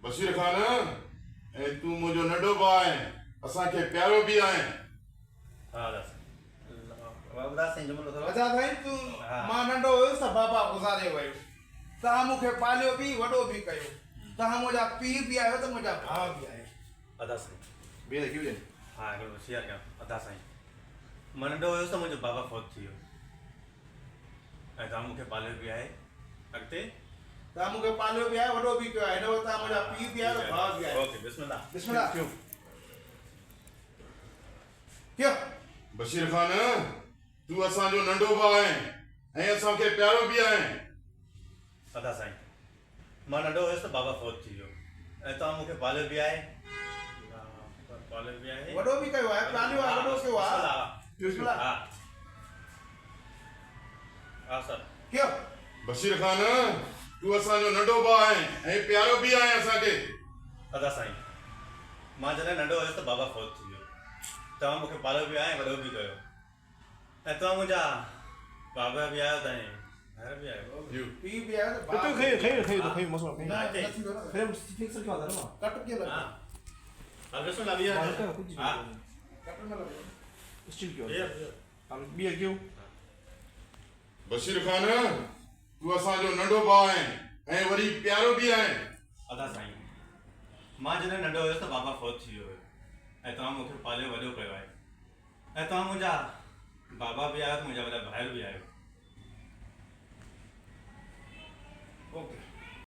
بشير خان ۽ تون منهنجو ننڍو ڀاء آهين، اسان کي پيارو به آهين. ها ادا سائين. الله ادا سائين جملو ٿورو. ادا سائين تون مان ننڍو هيس ته بابا گذاري ويو. توهان مون کي پاليو به وڏو به ڪيو. توهان منهنجا پيء به آهيو ته منهنجا ڀاء به آهيو. ادا سائين. ٻيهر ڪيو ڏين. ها هڪڙو هوشيار ڪيان ادا سائين. مان ننڍو هيس ته منهنجو بابا فوت ٿي ويو. ۽ توهان مون کي پاليو به آهي. اڳتي. توهان مون کي پاليو به آهي وڏو به ڪيو آهي. هن وقت توهان منهنجا پيء به آهيو ته ڀاء به آهيو. اوڪي بسم الله. بسم الله. ڪيو. بشير خان تون اسان جو ننڍو ڀاء آهين ۽ اسان کي پيارو به آهين. ادا سائين مان ننڍو هيس ته بابا فوت ٿي ويو ۽ توهان مون کي پاليو به آهي. پاليو به آهي. وڏو به ڪيو آهي پاليو آهي وڏو ڪيو آهي. بسم الله. ها ها سر. ڪيو. بشير خان تون اسان جو ننڍو ڀاء آهين ۽ پيارو به آهين اسان کي. ادا سائين مان جڏهن ننڍو هيس ته بابا فوت ٿي ويو. توهان مون کي پاليو به آهي ۽ وڏو به ڪيو. ۽ توهان منهنجا بابا به آهيو ته ۽ ڀائر به آهيو. پيء به آهيو ته ڀاء به کيو کيو کيو ته کيو مسئلو نه نه ٿيندو نه فريم فڪس رکيو آهي نه ڪٽ ڪيئن لڳندو ها هل بسم الله ٻيهر ها ڪٽ نه لڳندو اسٽيل ڪيو هل ٻيهر ڪيو. بشير خان تون اسان جو ننڍو ڀاء آهين ۽ وري پيارو به آهين. ادا سائين مان جڏهن ننڍو هيس ته بابا فوت ٿي ويو هيو ۽ توهان مون کي پاليو وڏو ڪيو آهي. ۽ توهان منهنجا بابا به آهيو ته منهنجا وڏا ڀائر به آهيو. اوڪي.